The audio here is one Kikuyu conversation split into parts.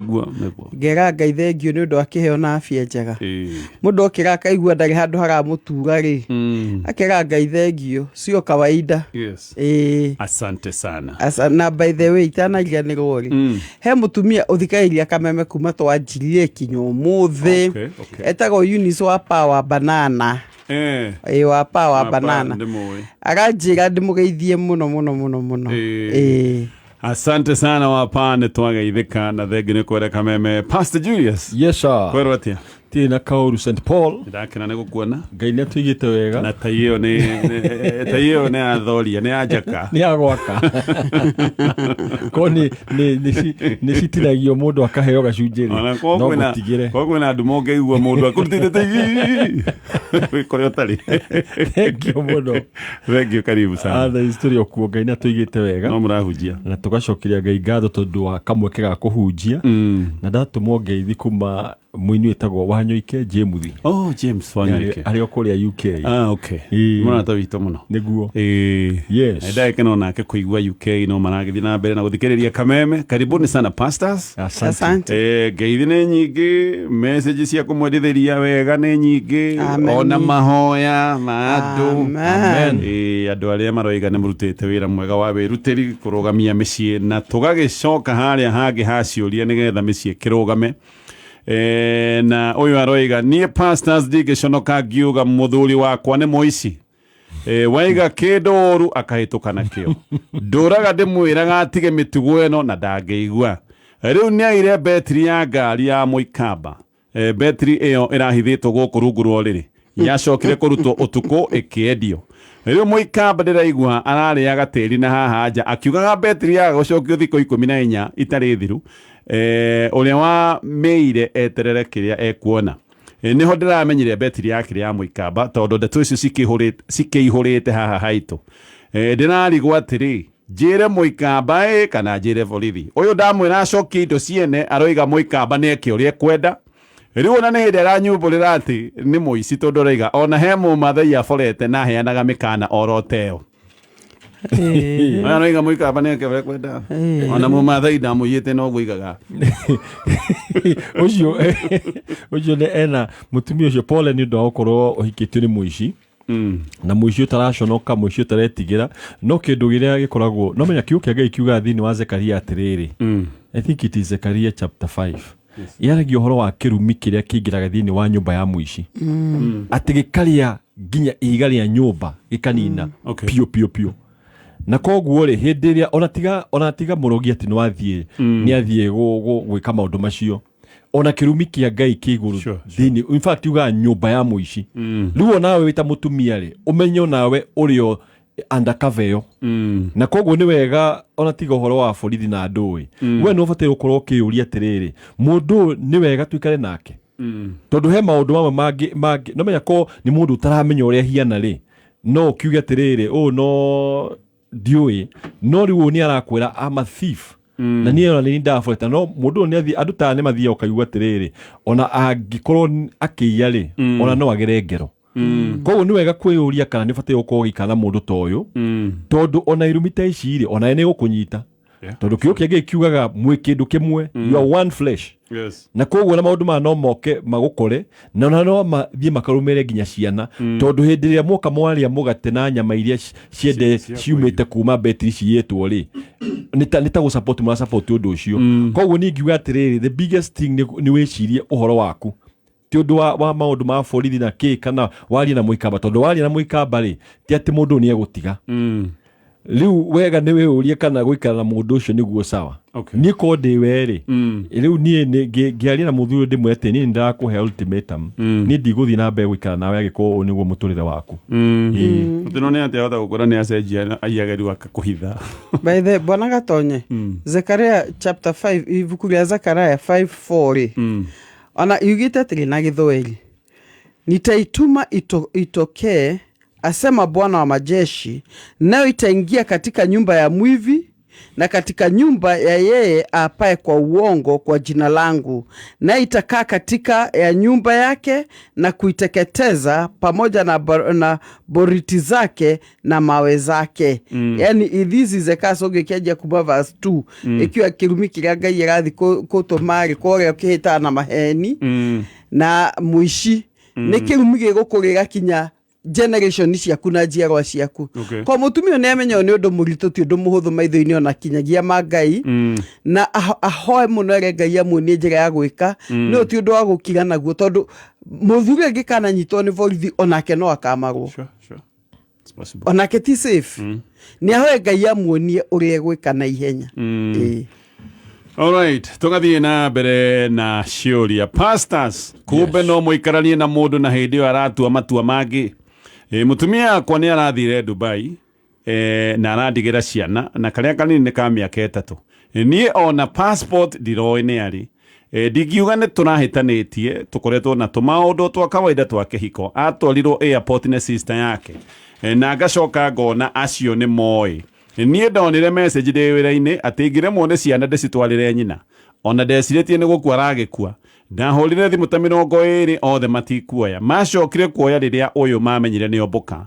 Nĩguo, nĩguo. Ngera Ngai thengiũ nĩ ũndũ wa kĩheo na afya njega. Mũndũ okĩra akaigua ndarĩ handũ haramũtura rĩ, akera Ngai thengiũ, sio kawaida. Ĩĩ. Asante sana. Asa, na by the way itanariganĩrwo rĩ, he mũtumia ũthikagĩrĩria Kameme kuma twanjirie kinya ũmũthĩ. Etagwo Eunice wa Power Banana. Ĩĩ, wa Power Wa Power, Banana. Ndĩmũĩ. Aranjĩra ndĩmũgeithie mũno mũno mũno mũno. Ĩĩ. Asante sana wapa, nĩ twageithĩka na thengi nĩ kwere Kameme. Pastor Julius. Yes sir. Kwerwo atĩa? Tirĩ na kaũru St Paul. Ndakena nĩ gũkuona. Ngai nĩ atũigĩte wega. Na tai ĩyo tai ĩyo nĩ ya thoria, nĩ ya njaka. Nĩ ya gwaka. Ko nĩ citinagio mũndũ akaheo gacunjĩ rĩ. Ona ko No kwĩna ngũtigĩre. ko kwĩna andũ mongĩigua mũndũ akũrutĩte tai. Kũrĩa ũtarĩ. Thank you mũno. Thank you, karibu sana. Atha history okuo Ngai nĩ atũigĩte wega. No mũrahunjia. Na tũgacokeria Ngai ngatho tondũ wa kamweke ga kũhunjia. Na ndatũmwo ngeithi kuma mũini wĩtagwo Wanyoike James. Oh, James Wanyoike. Arĩ o kũrĩa UK. Ah, okay. Ĩĩ. Mũrata witũ mũno. Nĩguo. Ĩĩ. Yes. Ndagĩkena onake kũigua UK no maragĩthiĩ na mbere na gũthikĩrĩria Kameme. Karibuni sana pastors. Asante. Asante. Ngeithi nĩ nyingĩ, message cia kũmwendithĩria wega nĩ nyingĩ, Amen. ona mahoya ma andũ. Amen. Andũ arĩa maroiga nĩ mũrutĩte wĩra mwega wa wĩrutĩri kũrũgamia mĩciĩ, na tũgagĩcoka harĩa hangĩ ha ciũria nĩgetha mĩciĩ ĩkĩrũgame. Na ũyũ aroiga niĩ pastors ndingĩconoka ngiuga mũthuri wakwa nĩ mũici. Waiga kĩndũ ũru akahĩtũka nakĩo. Ndũraga ndĩmwĩraga atige mĩtugo ĩno na ndangĩigua. Rĩu nĩ aire betiri ya ngari ya mũikamba. Betiri ĩyo ĩrahithĩtwo gũkũ rungu rwa ũrĩrĩ. Yacokire kũrutwo ũtukũ ĩkĩendio. Rĩu mũikamba ndĩraigua ararĩaga tĩri na haha nja akiugaga betiri yaga gũcokio thikũ 14 itarĩ thiru. Ũrĩa wa mĩire eterere kĩrĩa ekuona. Nĩho ndĩramenyire betiri ya kĩrĩa ya mũikamba tondũ ndeto icio cikĩihũrĩte haha haitũ. Ndĩrarigwo atĩrĩ, njĩre mũikamba ĩ kana njĩre borithi? Ũyũ ndamwĩra acokie indo ciene aroiga mũikamba nĩ eke ũrĩa ekwenda. Rĩu ona nĩ hĩndĩ aranyumbũrĩra atĩ nĩ mũici tondũ aroiga ona he mũmathai aborete na aheanaga mĩkana oro ta ĩyo. Oya aroiga mũikamba nĩ eke ũrĩa ekwenda. Ona mũmathai ndamũiyĩte noguo aigaga. Ũcio nĩ ena mũtumia ũcio pole nĩ ũndũ wa gũkorwo ũhikĩtio nĩ mũici. Na mũici ũtaraconoka, mũici ũtaretigĩra. No kĩndũ kĩrĩa gĩkoragwo, no menya kiugo kĩa Ngai kiugaga thĩinĩ wa Zekaria atĩrĩrĩ, I think it is Zekaria chapter 5. Yaragia ũhoro wa kĩrumi kĩrĩa kĩingĩraga thĩinĩ wa nyũmba ya mũici. Atĩ gĩkarĩa nginya ihiga rĩa nyũmba gĩkanina piũ piũ piũ. Na koguo rĩ, hĩndĩ ĩrĩa ona tiga mũrogi atĩ nĩ athiĩ gwĩka maũndũ macio, ona kĩrumi kĩa Ngai kĩ igũrũ thĩinĩ, in fact yugaga nyũmba ya mũici. Rĩu onawe wĩ ta mũtumia rĩ, ũmenye onawe ũrĩ o undercover ĩyo. Na koguo nĩ wega ona tiga ũhoro wa borithi na andũ ĩ, we nĩ ũbataire gũkorwo ũkĩyũria atĩrĩrĩ, mũndũ ũyũ nĩ wega tũikare nake? Tondũ he maũndũ mamwe mangĩ no menya ko nĩ mũndũ ũtaramenya ũrĩa hiana rĩ, no ũkiuge atĩrĩrĩ, ũũ no ndiũĩ, no rĩu ũyũ nĩ arakwĩra I'm a thief. Na niĩ ona nĩ ndaboreta, no mũndũ ũyũ nĩ athiĩ, andũ ta aya nĩ mathiaga ũkaigua atĩrĩrĩ, ona angĩkorwo akĩiya rĩ, ona no agere ngero. Koguo nĩ wega kwĩyũria kana nĩ ũbataire gũkorwo ũgĩikara na mũndũ ta ũyũ, tondũ ona irumi ta ici rĩ, ona ye nĩ gũkũnyita. Tondũ kiugo kĩa Ngai kiugaga mwĩ kĩndũ kĩmwe, you are one flesh. Na koguo na maũndũ maya no moke magũkore, na ona no mathiĩ makarũmĩrĩre nginya ciana. Tondũ hĩndĩ ĩrĩa mwoka mwarĩa mũgate na nyama iria ciende Cia ciumĩte kuma betiri ciyĩtwo rĩ, nĩ ta gũ-support mũra-support ũndũ ũcio. Koguo niĩ ngiuga atĩrĩrĩ, the biggest thing nĩ wĩcirie ũhoro waku. Ti ũndũ wa maũndũ ma borithi na kĩ, kana warie na mũikamba, tondũ waria na mũikamba rĩ, ti atĩ mũndũ ũyũ nĩ egũtiga. Rĩu wega nĩ wĩyũrie kana gũikara na mũndũ ũcio nĩguo sawa. Niĩ korwo ndĩ we rĩ, rĩu niĩ ngĩaria na mũthuri ũyũ ndĩmwĩre atĩ niĩ nĩ ndĩrakũhe ultimatum. Niĩ ndigũthiĩ na mbere gũikara nawe angĩkorwo ũũ nĩguo mũtũrĩre waku. Atĩ no nĩ atĩ ahota gũkora nĩ acenjia aiyage rĩu akakũhitha. By the Bwana Gatonye, Zekaria chapter 5, ibuku rĩa Zekaria 5:4 rĩ, ona yugĩte atĩrĩ na Gĩthweri, nitaituma itokee, asema Bwana wa majeshi, nayo itaingia katika nyumba ya mwivi, Na katika nyumba ya yeye aapaye kwa uongo kwa jina langu, naye itakaa katika ya nyumba yake na kuiteketeza pamoja na boriti zake na mawe zake. Yani this is a curse ũngĩkĩanjia kuma verse 2, ĩkiuga kĩrumi kĩrĩa Ngai ĩrathiĩ kũtũma rĩ kũrĩa ũkĩhĩtaga na maheni na mũici, nĩ kĩrumi gĩgũkũrĩra kinya generation ciaku na njiarwa ciaku. Ko mũtumia nĩ amenya nĩ ũndũ mũritũ, ti ũndũ mũhũthũ maitho-inĩ ona kinyagia ma Ngai, na ahoe mũno ere Ngai amuonie njĩra ya gwĩka. Nĩ ti ũndũ wa gũkira naguo, tondũ mũthuri angĩkananyitwo nĩ borithi, onake no akamarwo. Sure. It's possible. Onake ti safe. Nĩ ahoe Ngai amuonie ũrĩa egwĩka na ihenya. Ĩĩ. Alright, tũgathiĩ na mbere na ciũria. Pastors, kumbe no mũikaranie na mũndũ na hĩndĩ ĩyo aratua matua mangĩ. Mũtumia wakwa nĩ arathire Dubai, na arandigĩra ciana na karĩa kanini nĩ ka mĩaka 3. Niĩ ona passport ndiroĩ nĩ arĩ. Ndingiuga nĩ tũrahĩtanĩtie, tũkoretwo na tũmaũndũ twa kawaida twa kĩhiko. Atwarirwo airport nĩ sister yake. Na ngacoka ngona acio nĩ moĩ. Niĩ ndonire message ndĩ wĩra-inĩ atĩ ingĩremwo nĩ ciana ndĩcitwarĩre nyina. Ona ndecirĩtie nĩ gũkua aragĩkua. Ndahũrire thimũ ta 20 othe matikuoya. Macokire kuoya rĩrĩa ũyũ mamenyire nĩ omboka.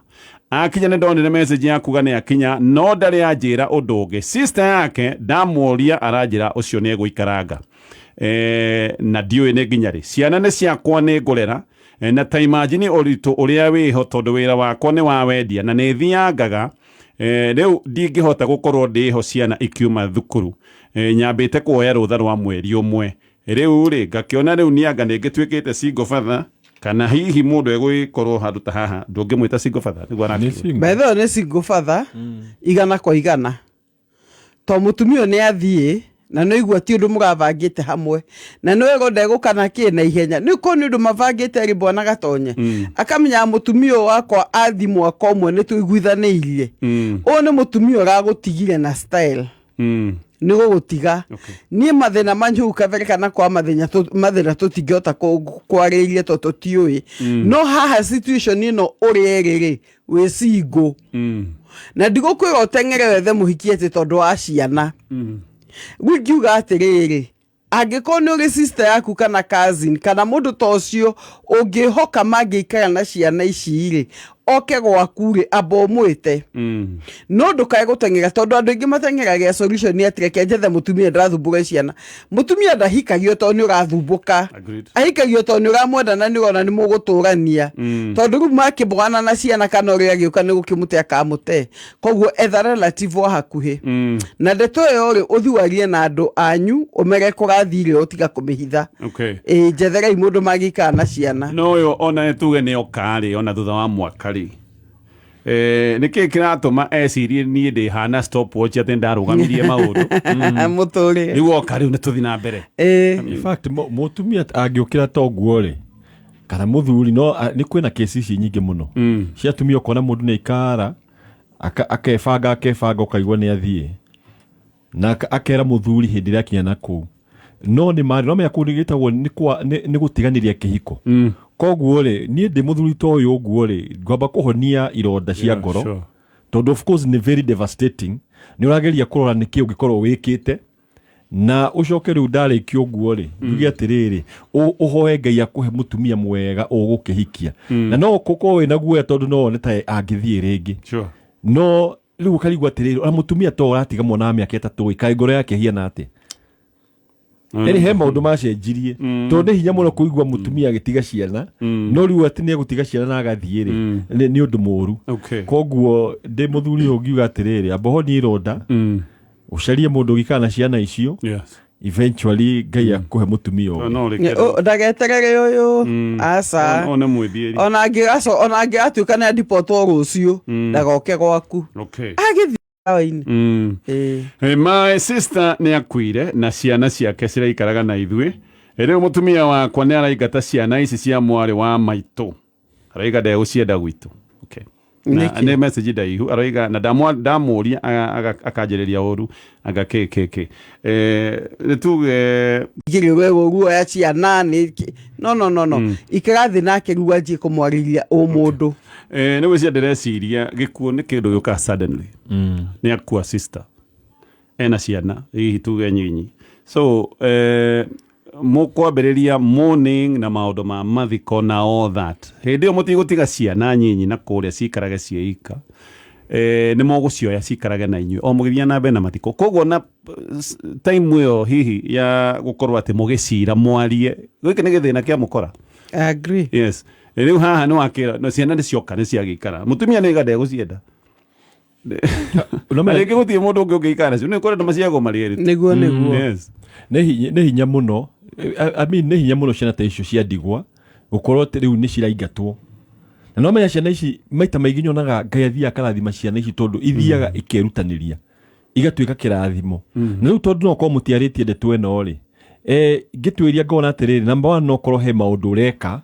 Akinya nĩ ndonire message ya kuga nĩ akinya, no ndarĩ anjĩra ũndũ ũngĩ. Sister yake ndamũria aranjĩra ũcio nĩ egũikaranga. Na ndiũĩ nĩ nginya rĩ. Ciana nĩ ciakwa nĩ ngũrera. Na ta imagine ũritũ ũrĩa wĩho tondũ wĩra wakwa nĩ wa wendia na nĩ thiangaga. Rĩu ndingĩhota gũkorwo ndĩho ciana ikiuma thukuru. Nyambĩte kuoya rũtha rwa mweri ũmwe. Rĩu rĩ ngakĩona rĩu nĩanga nĩngĩtuĩkĩte single father, kana hihi mũndũ egũgĩkorwo handũ ta haha ndũngĩmwĩta single father nĩguo Nĩ arakĩuga. single. By the way, nĩ single father 100%, to mũtumia ũyũ nĩ athiĩ na nĩ igua ti ũndũ mũrabangĩte hamwe, na nĩ wega ndegũka na kĩ na ihenya, nĩ ko nĩ ũndũ mabangĩte rĩ bwana Gatonye. Akamenya mũtumia ũyũ wakwa athi mwaka ũmwe nĩ tũiguithanĩirie. Ũyũ nĩ mũtumia ũragũtigire na style. Nĩ gũgũtiga. Niĩ mathĩna manyu kabere kana kwa mathĩna mathĩna tũtingĩhota kwarĩria tondũ tũtiũĩ. No haha situation ĩno ũrĩa ĩrĩ rĩ, wĩ single. Na ndigũkwĩra ũteng'ere wethe mũhiki atĩ tondũ wa ciana. Rĩu ingiuga atĩrĩrĩ, angĩkorwo nĩ ũrĩ sister yaku kana cousin kana mũndũ ta ũcio ũngĩhoka mangĩikara na ciana ici rĩ, oke gwaku rĩ, amba ũmwĩte. No ndũkae gũteng'era, tondũ andũ aingĩ mateng'eragia solution nĩ atĩ reke njethe mũtumia ndĩrathumbũra ciana. Mũtumia ndahikagio tondũ nĩ ũrathumbũka. Ahikagio tondũ nĩ ũramwenda na nĩ ũrona nĩ mũgũtũrania. Tondũ rĩu makĩmũgana na ciana kana ũrĩa agĩũka nĩ gũkĩmũte akamũte. Koguo etha relative wa hakuhĩ. Na ndeto ĩyo rĩ, ũthiĩ warie na andũ anyu, ũmere kũrathire ũtiga kũmĩhitha. Ĩĩ, njetherai mũndũ mangĩikara na ciana. No ũyũ ona tuge nĩ oka rĩ, ona thutha wa mwaka rĩ. Nĩkĩ kĩratũma ecirie niĩ ndĩhana stopwatch atĩ ndarũgamirie maũndũ? Mũtũrĩre. Rĩu oka rĩu nĩ tũthiĩ na mbere. In fact, mũtumia angĩũkĩra ta ũguo rĩ, kana mũthuri, no nĩ kwĩna kesi ici nyingĩ mũno. Cia atumia ũkona mũndũ nĩ aikara, akebanga, akebanga, ũkaigua nĩ athiĩ. Na akera mũthuri hĩndĩ ĩrĩa akinya na kũu. No nĩ marĩ, no menya kũu nĩ gĩtagwo nĩ gũtiganĩria kĩhiko. Koguo rĩ, niĩ ndĩ mũthuri ta ũyũ ũguo rĩ, ngwamba kũhonia ironda cia ngoro. Tondũ of course nĩ very devastating. Nĩ ũrageria kũrora nĩkĩ ũngĩkorwo wĩkĩte. Na ũcoke rĩu ndarĩkia ũguo rĩ, njuge atĩrĩrĩ, ũhoe Ngai akũhe mũtumia mwega ũgũkĩhikia. Na no ũkorwo wĩna guoya tondũ no wone ta angĩthiĩ rĩngĩ. No rĩu ũkarigwo atĩrĩrĩ, ona mũtumia to ũratiga mwana wa mĩaka 3, kaĩ ngoro yake ĩhiana atĩa? Yaani he maũndũ macenjirie. Tondũ nĩ hinya mũno kũigua mũtumia agĩtiga ciana, no rĩu atĩ nĩ egũtiga ciana na agathiĩ rĩ, nĩ ũndũ mũũru. Koguo ndĩ mũthuri ũyũ ngiuga atĩrĩrĩ, amba ũhonie ironda, ũcarie mũndũ ũngĩikara na ciana icio, eventually Ngai akũhe mũtumia ũngĩ. No, reke Ndageterere ũyũ. Aca. One mwĩthiĩri. Ona angĩgatuĩka nĩ andipotwo rũciũ, ndagoke gwaku. Agĩthiĩ ndawa-inĩ. My sister nĩ akuire na ciana ciake ciraikaraga na ithuĩ. Rĩu mũtumia wakwa nĩ araingata ciana ici cia mwarĩ wa maitũ. Araiga ndegũcienda gwitũ. Na Nĩkĩ? nĩ message ndaihu araiga na ndamũria akanjĩrĩria ũru anga kĩ kĩ kĩ. Nĩ tuge Ngiri we ũru ya ciana nĩ kĩ? No, no, no, no. Ikara thĩ nake rĩu anjie kũmwarĩria o mũndũ. Nĩ gwĩciria ndĩreciria gĩkuũ nĩ kĩndũ gĩũkaga suddenly. Nĩ akua sister. Ena ciana hihi tuge nyinyi, so mũkwambĩrĩria morning na maũndũ ma mathiko na all that. Hĩndĩ ĩyo mũtigũtiga ciana nyinyi na kũrĩa ciikarage ciĩika, nĩ mũgũcioya ciikarage na inyuĩ o mũgĩthiĩ na mbere na mathiko. Koguo na time ĩyo hihi ya gũkorwo atĩ mũgĩcira mwarie, gĩkĩ nĩ gĩthĩna kĩa mũkora. I agree. Yes, rĩu haha nĩ wakĩra no ciana nĩ cioka nĩ ciagĩikara, mũtumia nĩ iga ndegũcienda No na rĩngĩ gũtirĩ mũndũ ũngĩ ũngĩikara nacio, nĩ kũrĩ andũ maciagwo marĩ erĩ. Nĩguo. Nĩ hinya mũno. I mean, nĩ hinya mũno ciana ta icio cia ndigwa gũkorwo atĩ rĩu nĩ ciraingatwo, na no menya ciana ici maita maingĩ nyonaga Ngai athiaga akarathima ciana ici tondũ ithiaga ikerutanĩria igatuĩka kĩrathimo. Na rĩu tondũ no korwo mũtiarĩtie ndeto ĩno rĩ, ngĩtuĩria ngona atĩrĩrĩ, number one, no korwo he maũndũ ũreka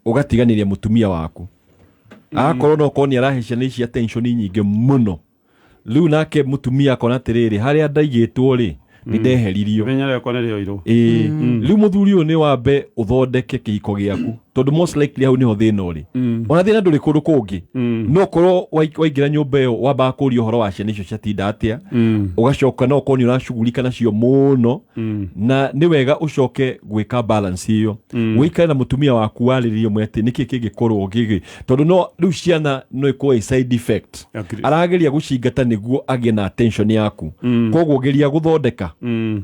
ũgatiganĩria mũtumia waku, agakorwo no korwo nĩ arahe ciana ici attention nyingĩ mũno. Rĩu nake mũtumia akona atĩrĩrĩ, harĩa ndaigĩtwo rĩ, nĩ ndeheririo. Ithenya rĩakwa nĩ rĩoirwo. Ĩĩ, rĩu mũthuri ũyũ, nĩ wambe ũthondeke kĩhiko gĩaku, tondũ most likely hau nĩho thĩna ũrĩ. Ona thĩna ndũrĩ kũndũ kũngĩ, no korwo waingĩra nyũmba ĩyo wambaga kũria ũhoro wa ciana icio ciatinda atĩa, ũgacoka no ũkorwo nĩ ũracugurika nacio mũno, na nĩ wega ũcoke gwĩka balance ĩyo, ũikare na mũtumia waku, warĩrĩrie mwe atĩ nĩkĩ kĩngĩkorwo gĩgĩ, tondũ no rĩu ciana no ikorwo ĩ side effect. Agree. Arageria gũcingata nĩguo agĩe na attention yaku. Koguo geria gũthondeka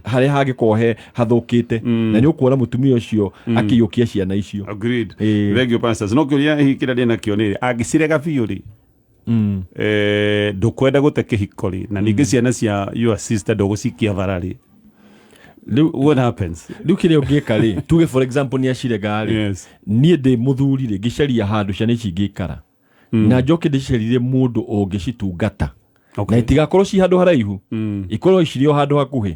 harĩa hangĩkorwo he hathũkĩte, na nĩ ũkuona mũtumia ũcio akĩiyũkia ciana icio. Agreed. Ĩĩ. Thank you, pastors. No kĩũria hihi kĩrĩa ndĩ nakĩo nĩ angĩcirega biũ rĩ, ndũkwenda gũte kĩhiko rĩ, na ningĩ ciana cia your sister ndũgũcikia bara rĩ, Rĩu what happens? Rĩu kĩrĩa ũngĩka rĩ, tuge for example nĩ acirega rĩ, niĩ ndĩ mũthuri rĩ, ngĩcaria handũ ciana ici ingĩikara, na njoke ndĩcicarĩrie mũndũ ũngĩcitungata, na itigakorwo ci handũ haraihu, ikorwo cirĩ o handũ hakuhĩ.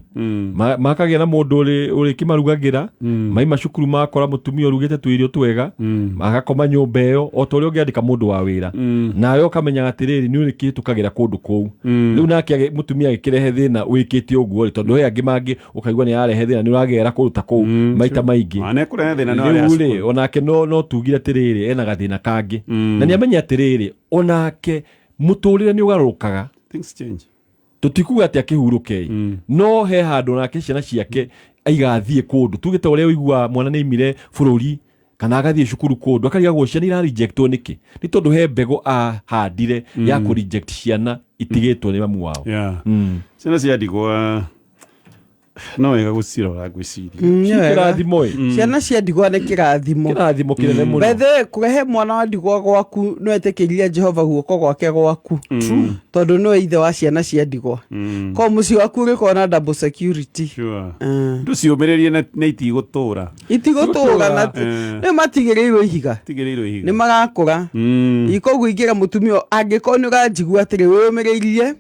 Makagĩa na mũndũ ũrĩkĩmarugagĩra, maima cukuru makora mũtumia ũrugĩte tũirio twega, agakoma nyũmba ĩyo o ta ũrĩa ũngĩandĩka mũndũ wa wĩra, nawe ũkamenya atĩrĩrĩ, nĩ ũrĩkĩhĩtũkagĩra kũndũ kũu. Rĩu nake mũtumia agĩkĩrehe thĩna wĩkĩte ũguo rĩ, tondũ he angĩ mangĩ ũkaigua nĩ ararehe thĩna, nĩ ũragera kũndũ ta kũu maita maingĩ. Manekũrehe thĩna nĩ arĩa Rĩu rĩ, onake no tugire atĩrĩrĩ, ena gathĩna kangĩ, na nĩ amenye atĩrĩrĩ, onake mũtũrĩre nĩ ũgarũrũkaga. Things change. Tũtikuga atĩ akĩhurũke, no he handũ nake ciana ciake igathiĩ kũndũ, tuge ta ũrĩa ũiguaga mwana nĩ aimire bũrũri kana agathiĩ cukuru kũndũ, akarigagwo ciana irarejectwo nĩkĩ, nĩ tondũ he mbegũ ahandire ya kũ reject ciana itigĩtwo nĩ mamu wao. Yeah. Ciana cia ndigwa no wega gũcirora, ngwĩciria. Nĩ wega. Kĩrathimo ĩ. Ciana cia ndigwa nĩ kĩrathimo. Kĩrathimo kĩnene mũno. Bethe kũrehe mwana wa ndigwa gwaku no etĩkĩria Jehova guoko gwake gwaku, tondũ nĩwe ithe wa ciana cia ndigwa, ko mũciĩ waku ũrĩkorwo na double security. Sure. Ndũciũmĩrĩrie na itigũtũra. Itigũtũra na nĩ matigĩrĩirwo ihiga. Tigĩrĩirwo ihiga. Nĩ marakũra. Koguo ingĩra mũtumia angĩkorwo nĩ ũranjigua atĩrĩ, wĩyũmĩrĩirie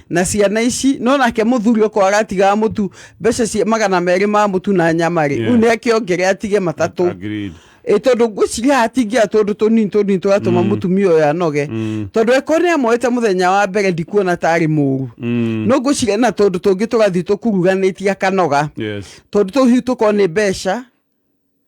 na ciana ici, no nake mũthuri okorwo aratigaga mũtu mbeca cia 200 ma mũtu na nyama rĩ, rĩu nĩ akĩongere atige 3. Agreed. Ĩ tondũ ngwĩciria hatingĩa tũndũ tũnini tũnini tũratũma mũtumia ũyũ anoge, tondũ eko nĩ amoete mũthenya wa mbere, ndikuona tarĩ mũru, no ngwĩciria na tũndũ tũngĩ tũrathiĩ tũkuruganĩtie akanoga. Tondũ tũu hihi tũkorwo nĩ mbeca,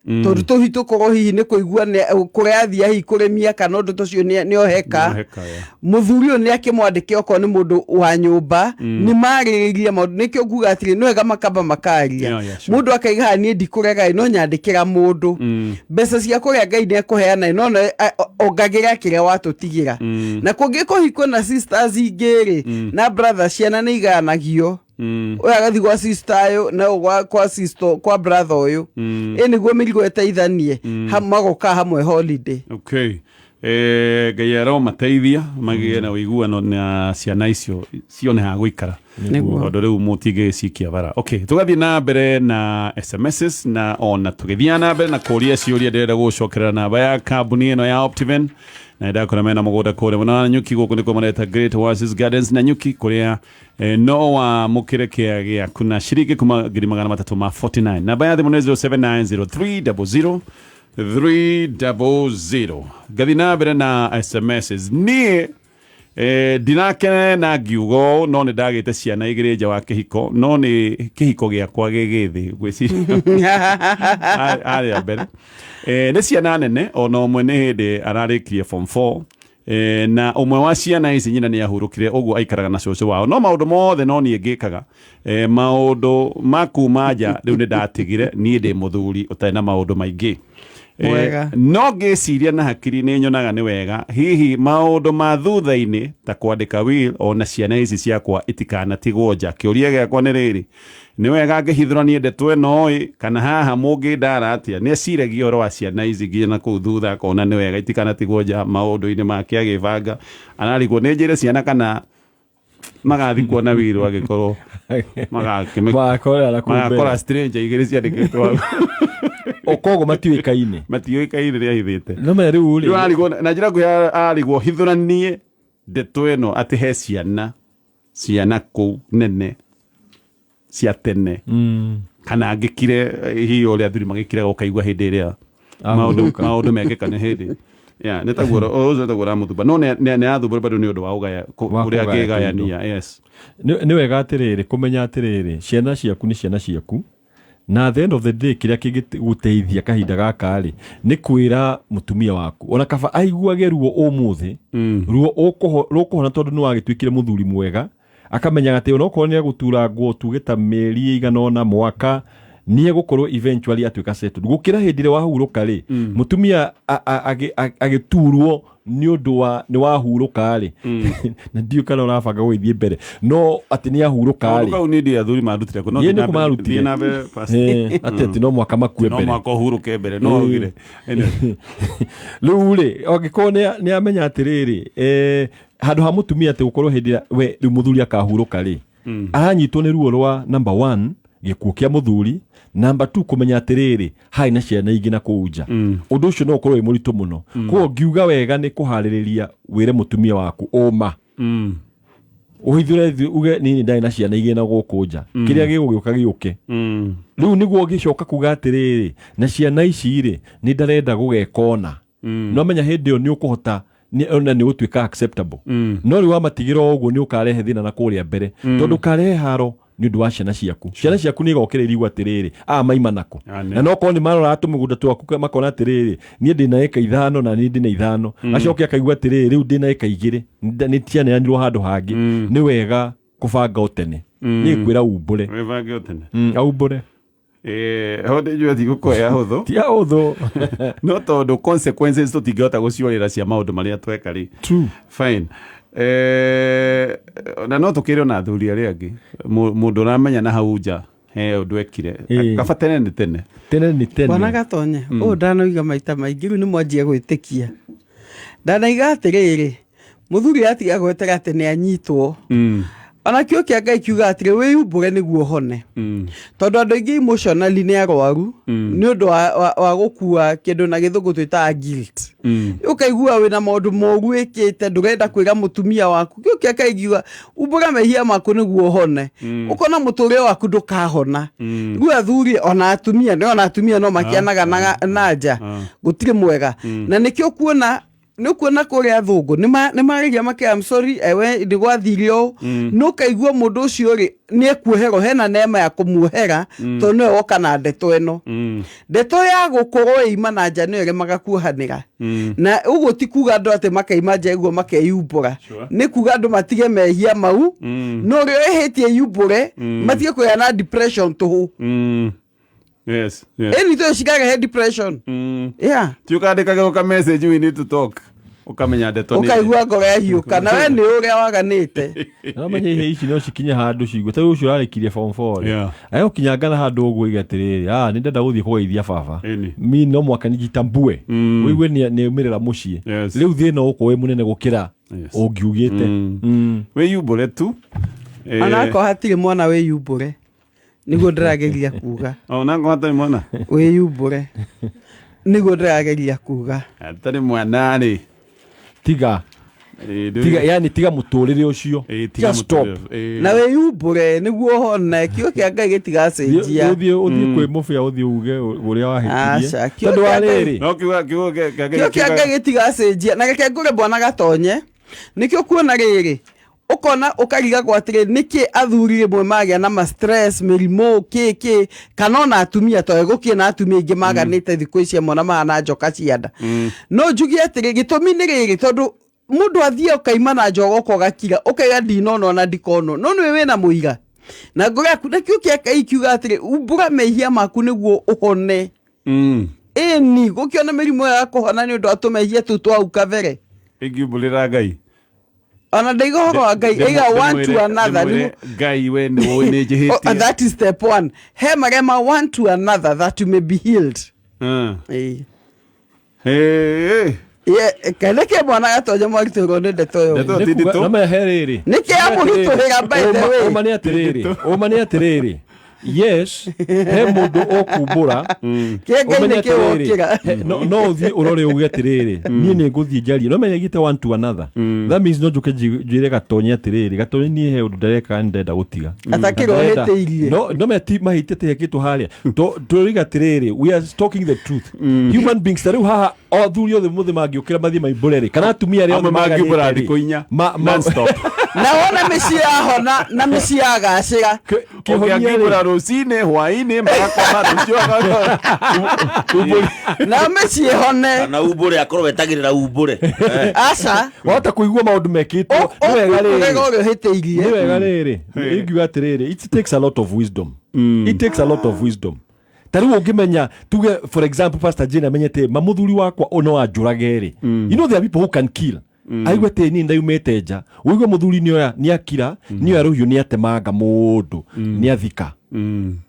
tondũ tũu hihi tũkorwo hihi nĩ kũigua kũrĩa athia hihi kũrĩmia kana ũndũ tũcio nĩ oheka. Nĩoheka, yeah. Mũthuri ũyũ nĩ akĩmwandĩke okorwo nĩ mũndũ wa nyũmba, nĩ marĩrĩrie maũndũ. Nĩkĩo nguga atĩrĩ, nĩ wega makamba makaria. Yeah, sure. Mũndũ akaiga haha, niĩ ndikũrega ĩ, no nyandĩkĩra mũndũ mbeca cia kũrĩa, Ngai nĩ ekũheana ĩ, no no ongagĩra kĩrĩa watũtigĩra. Na kũngĩkorwo hihi kwĩna sisters ingĩ rĩ na brothers, ciana nĩ igayanagio, ũyũ agathiĩ gwa sister ũyũ na ũyũ kwa sister, kwa brother ũyũ, ĩ nĩguo mĩrigo ĩteithanie, magoka hamwe holiday. Okay. Ngai aromateithia magĩe na ũiguano na ciana icio cione ha gũikara, Nĩguo. tondũ rĩu mũtingĩgĩcikia bara. Okay, tũgathiĩ na mbere na SMSs, na ona tũgĩthiaga na mbere na kũria ciũria, ndĩrenda gũcokerera namba ya kambuni ĩno ya Optiven, na ndakora mena mũgũnda kũrĩa mwena wa Nanyuki, gũkũ nĩkuo mareta Great Oasis Gardens Nanyuki, kũrĩa no wamũkĩre kĩa gĩaku na ciringi kuma 349,000. Namba ya thimũ nĩ 0790 300 300. Ngathi na mbere na SMSs. Niĩ ndinakene na ngiuga ũũ, no nĩ ndagĩte ciana igĩrĩ nja wa kĩhiko, no nĩ kĩhiko gĩakwa gĩgĩthĩ ngwĩciria arĩa mbere, nĩ ciana nene, ona ũmwe nĩ hĩndĩ ararĩkirie form 4. Na ũmwe wa ciana ici nyina nĩ ahurũkire, ũguo aikaraga na cũcũ wao, no maũndũ mothe no niĩ ngĩkaga. Maũndũ ma kuma nja rĩu nĩ ndatigire, niĩ ndĩ mũthuri ũtarĩ na maũndũ maingĩ. Mwega. No ngĩciria na hakiri nĩ nyonaga nĩ wega hihi maũndũ ma thutha-inĩ ta kwandĩka will, ona ciana ici ciakwa itikanatigwo nja. Kĩũria gĩakwa nĩ rĩrĩ, nĩ wega ngĩhithũranie ndeto ĩno ĩ, kana haha mũngĩndara atĩa? Nĩ eciragia ũhoro wa ciana ici nginya na kũu thutha, akona nĩ wega itikanatigwo nja maũndũ-inĩ make agĩbanga. Ararigwo nĩ njĩre ciana kana magathi kuona will agĩkorwo Magakorera na kũu mbere. Magakora stranger igĩrĩ ciandĩkĩtwo hau. O koguo matiũĩkaine. Matiũĩkaine rĩa hithĩte. No menya rĩu rĩu rĩ arigwo na njĩra nguhĩ, arigwo hithũranie ndeto ĩno atĩ he ciana kũu nene cia tene, kana ngĩkire hihi ũrĩa athuri magĩkiraga, ũkaigua hĩndĩ ĩrĩa maũndũ mekĩka nĩ hĩndĩ. Yeah, nĩ taguo ũcio taguo ũramũthumba, no nĩ athumbũra bado nĩ ũndũ wa ũgaya Wa ũrĩa kũgaya. angĩgayania, yes. Nĩ wega atĩrĩrĩ kũmenya atĩrĩrĩ, ciana ciaku nĩ ciana ciaku, na at the end of the day kĩrĩa kĩngĩgũteithia kahinda gaka rĩ nĩ kwĩra mũtumia waku, ona kaba aiguage ruo ũmũthĩ, ruo rũkũhona, tondũ nĩ wagĩtuĩkire mũthuri mwega, akamenyaga atĩ onokorwo nĩ egũturangwo tuge ta mĩeri ĩigana ũna, mwaka, nĩ egũkorwo eventually atuĩka settled, gũkĩra hĩndĩ ĩrĩa wahurũka rĩ, mũtumia agĩturwo nĩ ũndũ wa nĩ wahurũka rĩ, na ndiũĩ kana ũrabanga gũgĩthiĩ mbere, no atĩ nĩ ahurũka Kaũndũ rĩ. kau nĩ ndĩ athuri mandutire kũ, no Niĩ thiĩ nĩ na mbere- kũmarutire. thiĩ na mbere, pastor. Atĩ no mwaka makue No mbere. mwaka ũhurũke mbere no augire. Anyway. Rĩu rĩ, angĩkorwo nĩ amenya atĩrĩrĩ, handũ ha mũtumia atĩ gũkorwo hĩndĩ ĩrĩa we rĩu mũthuri akahurũka rĩ, aranyitwo nĩ ruo rwa number one gĩkuũ kĩa mũthuri, number two kũmenya atĩrĩrĩ harĩ na ciana ingĩ na kũu nja. Ũndũ ũcio no ũkorwo wĩ mũritũ mũno. Koguo ngiuga wega nĩ kũharĩrĩria wĩre mũtumia waku ũma, ũhithũre uge nini ndarĩ na ciana igĩ na gũkũ nja, kĩrĩa gĩgũgĩũka gĩũke. Rĩu nĩguo ngĩcoka kuga atĩrĩrĩ, na ciana ici rĩ, nĩ ndarenda gũgeka ona no menya hĩndĩ ĩyo nĩ ũkũhota ona nĩ ũgũtuĩka acceptable. No rĩu wamatigĩra o ũguo nĩ ũkarehe thĩna na kũrĩa mbere, tondũ ũkarehe haro nĩ ũndũ wa ciana ciaku. Ciana ciaku nĩ igokĩra irigwo atĩrĩrĩ, aya maima nako? Na no korwo nĩ maroraga tũmĩgũnda twaku makona atĩrĩrĩ, niĩ ndĩna ĩka 5 na niĩ ndĩna 5, acoke akaigua atĩrĩrĩ, rĩu ndĩna ĩka 2, nĩ cianeanirwo handũ hangĩ. Nĩ wega kũbanga o tene. Niĩ kwĩra umbũre. Wĩbange o tene. Aumbũre. Ho ndĩnjũĩ tigũkorwo ya hũthũ. Ti ahũthũ. No tondũ consequences tũtingĩhota gũciorĩra cia maũndũ marĩa tweka rĩ. True. Fine. Na no tũkĩre ona athuri arĩa angĩ, mũndũ ũramenya na hau nja he ũndũ ekire, kaba tene nĩ tene. Tene nĩ tene. Bwana Gatonye, ũũ ndanoiga maita maingĩ, rĩu nĩ mwanjia gwĩtĩkia. Ndanaiga atĩrĩrĩ, mũthuri atiga gwetera atĩ nĩ anyitwo, ona kĩo kĩa Ngai kiuga atĩrĩ, wĩyumbũre nĩguo ũhone, tondũ andũ aingĩ emotionally nĩ arwaru nĩ ũndũ wa gũkua kĩndũ na gĩthũngũ twĩtaga guilt. Ũkaigua wĩna maũndũ moru wĩkĩte, ndũrenda kwĩra mũtumia waku. Kĩo kĩa Ngai kiuga umbũra mehia maku nĩguo ũhone, ũkona mũtũrĩre waku ndũkahona. Rĩu athuri ona atumia, nĩ ona atumia no makĩanaga na nja, gũtirĩ mwega. Na nĩkĩo kuona nĩ ũkuona kũrĩa athũngũ nĩ maragia make, "I'm sorry, ewe nĩ gwathire ũũ." No ũkaigua mũndũ ũcio rĩ nĩ ekuoherwo, hena neema ya kũmuohera, tondũ nĩwe woka na ndeto ĩno. Ndeto ya gũkorwo ĩima na nja nĩyo ĩremaga kuohanĩra. Na ũguo ti kuga andũ atĩ makaima nja ĩguo makeyumbũra. Nĩ kuga andũ matige mehia mau, no ũrĩa ĩhĩtie yumbũre, matige kũgĩa na depression tũhũ. Yes. Ĩni tũyũ cikarehe depression. Yeah. Ti ũkandĩkagĩrwo ka message, "We need to talk," ũkamenya ndeto nĩ Ũkaigua ngoro yahiũka na we nĩ ũrĩa waganĩte. Namenya ihe ici no cikinye handũ cigue ta rĩu ũcio ũrarĩkirie form 4 rĩ, agũkinyangana handũ ũguo iga atĩrĩrĩ, ah, nĩ ndenda gũthiĩ kũgeithia baba. Mi no mwaka nijitambue, ũigue nĩ umĩrĩra mũciĩ. Rĩu thĩna ũkũ wĩ mũnene gũkĩra ũngiugĩte. Wĩyumbũre tu. Onakorwo hatirĩ mwana, wĩyumbũre, nĩguo ndĩrageria kuga. Onakorwo hatarĩ mwana. Wĩyumbũre nĩguo ndĩrageria kuga. Hatarĩ mwana rĩ. Tiga. Tiga, yani tiga mũtũrĩre ũcio. Tiga. Just stop. Mũtũrĩre. Na wĩyumbũre nĩguo ũhone. Kiugo kĩa Ngai gĩtigacenjia. Ũthiĩ kwĩ mũbĩa, ũthiĩ uge ũrĩa wahĩtirie, Aca, kiugo tondũ wa kĩa Ngai- rĩrĩ No kiugo kĩa Ngai Kĩo kĩa Ngai gĩtigacenjia. Na reke ngũre, bwana Gatonye, nĩkĩo kuona rĩrĩ ũkona ũkarigagwo atĩrĩ, nĩkĩ athuri rĩmwe magĩa na ma stress, mĩrimũ, kĩ kĩ, kana ona atumia, tondũ gũkĩrĩ na atumia aingĩ maganĩte thikũ ici amwe na mahana njoka cia nda. No njuge atĩrĩ, gĩtũmi nĩ rĩrĩ, tondũ Mũndũ athiĩ ũkaima na njogoka ũgakira, ũkaiga ndinona ona ndikonwo, no nĩwe wĩna mũira na ngoro yaku, na kĩo kĩa Ngai kiuga atĩrĩ, umbũra mehia maku nĩguo ũhone. Ĩni gũkĩona mĩrimũ ya kũhona nĩ ũndũ wa tũmehia tũu twa hau kabere. Ingiumbũrĩra Ngai. Ona ndaiga ũhoro wa Ngai, aiga one to another. Ndĩmwĩre Ngai, we nĩ ũĩ nĩ Oh, njĩhĩtie. that is step one. He marĩa ma one to another that you may be healed. Ĩĩ. Hey. Ye, kana ke mwana gatonye mwaritũhĩrwo nĩ ndeto ĩyo. Ndeto ti nditũ. No he rĩrĩ. Nĩkĩ amũritũhĩra, by the way? Ũma nĩ atĩrĩrĩ, ũma nĩ atĩrĩrĩ, yes, he mũndũ ũkumbũra. Kĩ Ngai Ũmenye nĩ atĩrĩrĩ, kĩwokĩra. no ũthiĩ ũrore uge atĩrĩrĩ, niĩ nĩ ngũthiĩ njarie, no menya gĩte one to another, that means no njũke njĩre Gatonye atĩrĩrĩ, Gatonye, niĩ he ũndũ ndareka, nĩ ndĩrenda gũtiga. Atakĩrwo Ndĩrenda- hĩtĩirie. No menya ti mahĩtĩte hekĩtwo harĩa. Tũroiga atĩrĩrĩ, we are talking the truth, human beings. Ta rĩu haha athuri othe mũthĩ mangĩũkĩra mathiĩ maimbũre rĩ, kana atumia arĩa Amwe othe mangiumbũra maganĩte rĩ, thikũ 4 non-stop. Na wona mĩciĩ yahona na mĩciĩ yagacĩra. Kĩhonia rĩ, Ũngĩangiumbũra rũcinĩ, hwaĩ-inĩ, magakoma rũciũ umbũri. Na mĩciĩ ĩhone. Kana umbũre akorwo wetagĩrĩra umbũre. Aca. Wahota kũigua maũndũ mekĩtwo. Nĩ wega Ũrega rĩrĩ, ũrĩa ũhĩtĩirie. Nĩ wega rĩrĩ, ingiuga atĩrĩrĩ, it takes a lot of wisdom, it takes a lot of wisdom. Ta rĩu ũngĩmenya, tuge for example, Pastor Jane amenyete ma mũthuri wakwa ũyũ no anjũrage rĩ, you know there are people who can kill. Aigue atĩ niĩ ndaumĩte nja, ũigue mũthuri nĩoya, nĩakira, nĩoya rũhiũ, nĩatemanga mũndũ, nĩathika.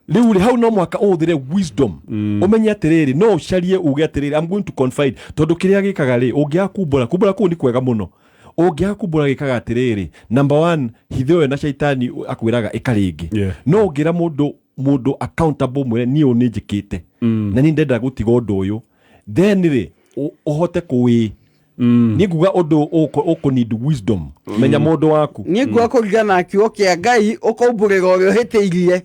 Rĩu rĩ, hau no mũhaka ũhũthĩre wisdom, ũmenye atĩrĩrĩ, no ũcarie uge atĩrĩrĩ, I'm going to confide, tondũ kĩrĩa gĩkaga rĩ, ũngĩaga kumbũra, kumbũra kũu nĩ kwega mũno, ũngĩaga kumbũra gĩkaga atĩrĩrĩ, number one, hitho ĩyo na caitani akwĩraga ĩka rĩngĩ. No ũngĩra mũndũ accountable, mwĩre niĩ ũũ nĩ njĩkĩte na niĩ ndenda gũtiga ũndũ ũyũ, then rĩ, ũhote kũwĩ niĩ nguga ũndũ ũkũ need wisdom, menya mũndũ waku. Niĩ nguga kũringana na kiugo kĩa Ngai, ũkaumbũrĩra ũrĩa ũhĩtĩirie,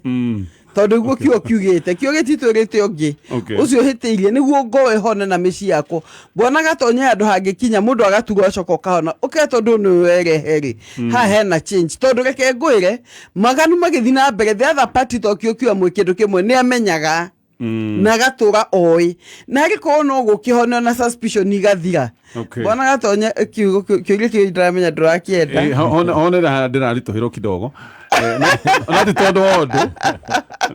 tondũ nĩguo kiugo kiugĩte, kiugo gĩtitwĩrĩte ũngĩ. Ũcio ũhĩtĩirie nĩguo ngoro ĩhone na mĩciĩ yakwo. Bwana Gatonye, handũ hangĩkinya mũndũ agaturwo acoka ũkahona ũkĩra, tondũ nĩ werehe rĩ, haha hena change, tondũ reke ngwĩre, maganu magĩthiĩ na mbere, the other party to kĩo kiuga mwĩ kĩndũ kĩmwe, nĩ amenyaga na agatũra oĩ, na angĩkorwo no gũkĩhonio na suspicion igathira. Bwana Gatonye, kiugo kĩũria kĩu ndĩramenya ndũrakĩenda. Honera harĩa ndĩraritũhĩrwo kidogo. No ti tondũ wa ũndũ,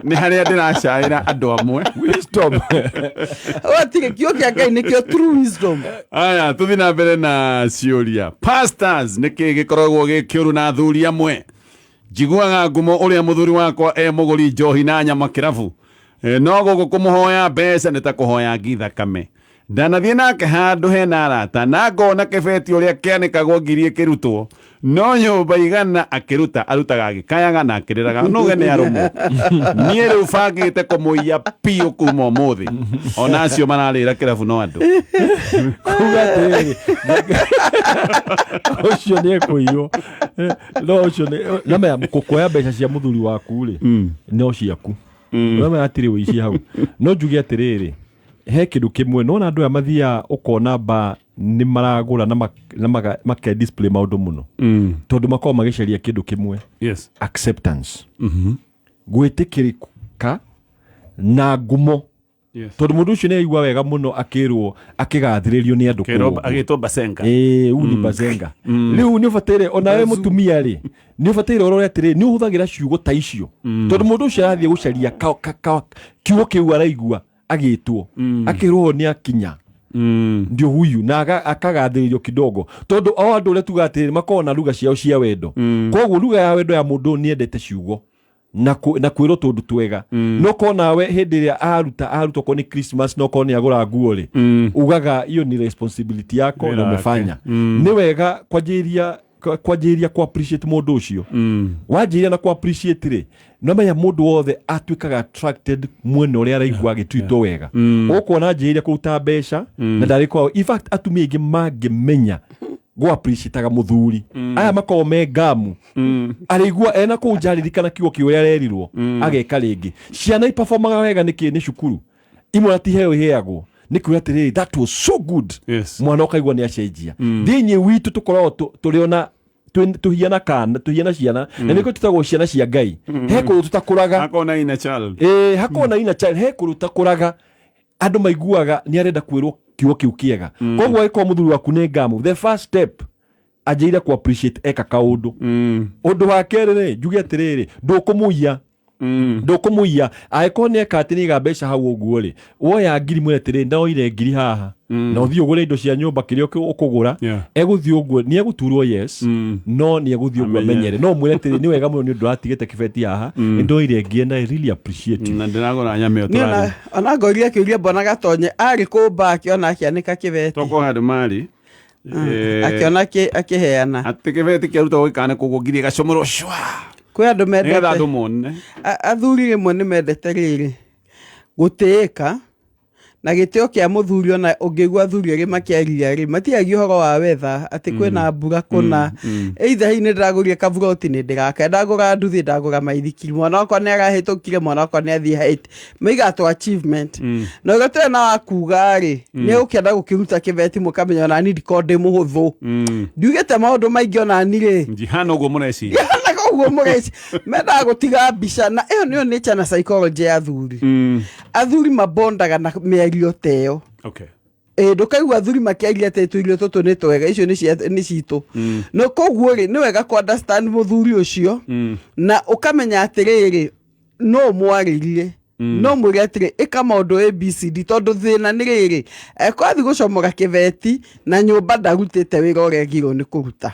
nĩ harĩa ndĩracaĩra andũ amwe. Wisdom. Gũtirĩ, kiugo kĩa Ngai nĩkĩo true wisdom. Aya, tũthiĩ na mbere na ciũria. Pastors, nĩ kĩĩ gĩkoragwo gĩ kĩũru na athuri amwe? Njiguaga ngumo ũrĩa mũthuri wakwa e mũgũri njohi na nyama kĩrabu. No gũkũ kũmũhoya mbeca nĩ ta kũhoya ngi thakame. Ndanathiĩ nake handũ hena arata na ngona kĩbeti ũrĩa kĩanĩkagwo ngiri ĩkĩrutwo, no nyũmba 100 akĩruta arutaga agĩkayaga na akĩrĩraga, nuge nĩ arũmwo. Niĩ rĩu bangĩte kũmũiya biũ kuma ũmũthĩ, ona acio mararĩra kĩrabu no andũ. Kuga atĩrĩrĩ, ũcio nĩ ekũiywo, no ũcio nĩ namenya kuoya mbeca cia mũthuri waku rĩ, no ciaku, namenya hatirĩ ũici hau. No njuge atĩrĩrĩ, he kĩndũ kĩmwe nona andũ aya mathiaga ũkona ba nĩ maragũra na make display maũndũ mũno, tondũ makoragwo magĩcaria kĩndũ kĩmwe, acceptance, gwĩtĩkĩrĩka na ngumo, tondũ mũndũ ũcio nĩ aigua wega mũno akĩrwo, akĩgathĩrĩrio nĩ andũ Kĩrwo kũu ũguo. Agĩtwo Basenga. Ĩĩ, u ni bazenga. Rĩu nĩ ũbataire onawe mũtumia rĩ, nĩ ũbataire ũrore atĩrĩ, nĩ ũhũthagĩra ciugo ta icio, tondũ mũndũ ũcio arathiĩ gũcaria kiugo kĩu araigua agĩtwo, akĩrwo nĩ akinya, ndio huyu, na akagathĩrĩrio kidogo, tondũ o andũ ũrĩa tuga atĩrĩ, makoragwo na lugha ciao cia wendo. Koguo lugha ya wendo ya mũndũ nĩ endete ciugo na kwĩrwo tũndũ twega. No korwo nawe hĩndĩ ĩrĩa aruta okorwo nĩ Christmas, no korwo nĩ agũra nguo rĩ, ugaga hiyo ni responsibility yako Wĩra na wake. umefanya nĩ wega. Kwanjĩrĩria ku appreciate mũndũ ũcio, wanjĩrĩria na ku appreciate rĩ, no menya mũndũ wothe atuĩkaga attracted mwena ũrĩa araigua agĩtuĩtwo wega. Ũkuona anjĩrĩria kũruta mbeca na ndarĩ kwao. In fact, atumia aingĩ mangĩmenya gũ appreciate mũthuri, aya makoragwo me ngamu, arĩigua ena kũu nja, aririkana kiugo kĩu ũrĩa arerirwo, ageka rĩngĩ. Ciana iperformaga wega nĩkĩ nĩ cukuru imwe na ti heo iheagwo, nĩ kuga atĩrĩrĩ, that was so good. Mwana ũkaigua nĩ acenjia. Thĩinĩ witũ tũkoragwo tũrĩ ona tũhiana kana tũhiana ciana, na nĩkĩo tũtagwo ciana cia Ngai. He kũndũ tũtakũraga. Akona ina child. Ĩĩ, hakorwo na ina child, he kũndũ tũtakũraga. Andũ maiguaga nĩ arenda kwĩrwo kiugo kĩu kĩega. Koguo angĩkorwo mũthuri waku nĩ ngamu, the first step Anjĩire kũ appreciate eka kaũndũ. Ũndũ wa kerĩ rĩ, njuge atĩrĩrĩ, ndũkũmũiya, ndũkũmũiya angĩkorwo nĩ eka atĩ nĩiga mbeca hau ũguo rĩ, woya ngiri, mwĩre atĩrĩrĩ, ndoire ngiri haha na ũthiĩ ũgũre indo cia nyũmba kĩrĩa ũkũgũra. Egũthiĩ ũguo nĩ egũturwo, yes, no nĩ egũthiĩ ũguo. Amenyere. Amenyere. No mwĩre atĩrĩ, nĩ wega mũno nĩ ũndũ watigĩte kĩbeti haha, nĩ ndoire ngiri and I really appreciate you. Na ndĩragũra nyama ĩyo. Niĩ tũrarĩa. Ona ngoria akĩũria mbona gatonye arĩ kũmba akĩona akĩanĩka kĩbeti. Toko handũ marĩ. Akĩona akĩheana. Atĩ kĩbeti kĩarutagwo gĩkane koguo ngiri ĩgacomorwo cwa Kwĩ andũ nĩgetha mendete andũ mone. Athuri rĩmwe nĩ mendete rĩrĩ gũtĩĩka na gĩtĩo kĩa mũthuri. Ona ũngĩigua athuri erĩ makĩaria rĩ, matiagia ũhoro wa wetha atĩ kwĩna mbura kũna, either hihi nĩ ndĩragũrire kaburoti, nĩ ndĩraka, ndagũra nduthi, ndagũra maithikiri, mwana wakwa nĩ arahĩtũkire, mwana wakwa nĩ athiĩ height, maigatwo achievement. Na ũrĩa tũrĩ na wa kuga rĩ, nĩ ũkĩenda gũkĩruta kĩbeti, mũkamenya onani ndikorwo ndĩ mũhũthũ, ndiugĩte maũndũ maingĩ onani rĩ. Njihana ũguo mũreciria. Na koguo mũreci mendaga gũtiga mbica, na ĩyo nĩyo nature na psychology ya athuri. Athuri mabondaga na mĩario ta ĩyo. Ĩ ndũkaigua athuri makĩaria atĩ tũirio tũtũ nĩ twega, icio nĩ citũ. No koguo rĩ, nĩ wega kũ understand mũthuri ũcio na ũkamenya atĩrĩrĩ, no mwarĩrie, no mwĩre atĩrĩ, ĩka maũndũ ABCD, tondũ thĩna nĩ rĩrĩ, ekwathi gũcomora kĩbeti na nyũmba ndarutĩte wĩra ũrĩa agĩrĩirwo nĩ kũruta.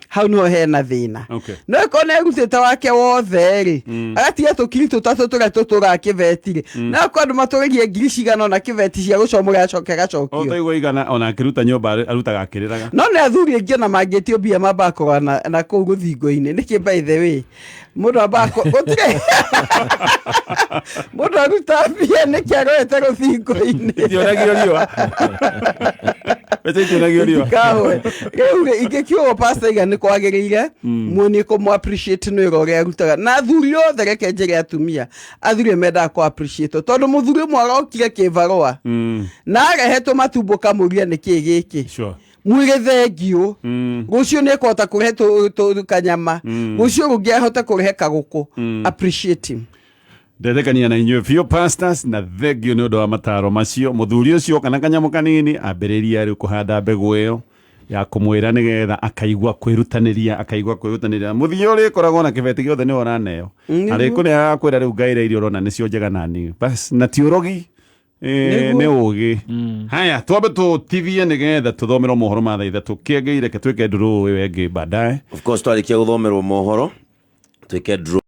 Hau niho hena thĩna. No ĩkorwo nĩ arutĩte wake wothe rĩ, agatiga tũkiri tũtatũ tũrĩa tũtũraga kĩbeti rĩ, no akorwo andũ matũrĩrie ngiri cigana ona kĩbeti cia gũcomora acoke gacokio. Ũtaigua igana ona akĩruta nyũmba arutaga akĩrĩraga. No nĩ athuri aingĩ ona mangĩtio mbia mambaga kũrora na kũu rũthingo-inĩ. Nĩkĩ? By the way, mũndũ ambaga gũtirĩ mũndũ aruta mbia, nĩkĩ arorete rũthingo-inĩ? Itionagio riũa, mbeca itionagio riũa. Kawe rĩu rĩ, ingĩkiuga pastor iga nĩ kwagĩrĩire muonie kũmũ appreciate nĩ wĩra ũrĩa arutaga. Na athuri othe, reke njĩre atumia, athuri mendaga kũ appreciate, tondũ mũthuri ũmwe arokire kĩbarũa na arehe tũmatumbo kamũria nĩkĩ gĩkĩ. Mwĩrĩ thengiũ, rũciũ nĩ ekũhota kũrehe kanyama, rũciũ rũngĩ ahote kũrehe kagũkũ. Appreciate him. Ndetĩkania na inyuĩ biũ, pastors, na thengio nĩ ũndũ wa mataro macio. Mũthuri ũcio kana kanyamũ kanini, ambĩrĩria rĩu kũhanda mbegũ ĩyo ya kũmwĩra nĩgetha akaigua kwĩrutanĩria, akaigua kwĩrutanĩria. Mũthia ũrĩkoragwo na kĩbeti gĩothe nĩ ũraneo, arĩkũrĩa agakwĩra rĩu ngaĩra irio ũrona nĩcio njega nani bas, na ti ũrogi. Nĩ ũgĩ. Haya, twambe tũtithie nĩgetha tũthomerwo mohoro ma thaa 3. Kĩengei, reke twĩke ndũrũ ĩyo ĩngĩ baadaye. Of course, twarikia guthomerwo mohoro twike draw.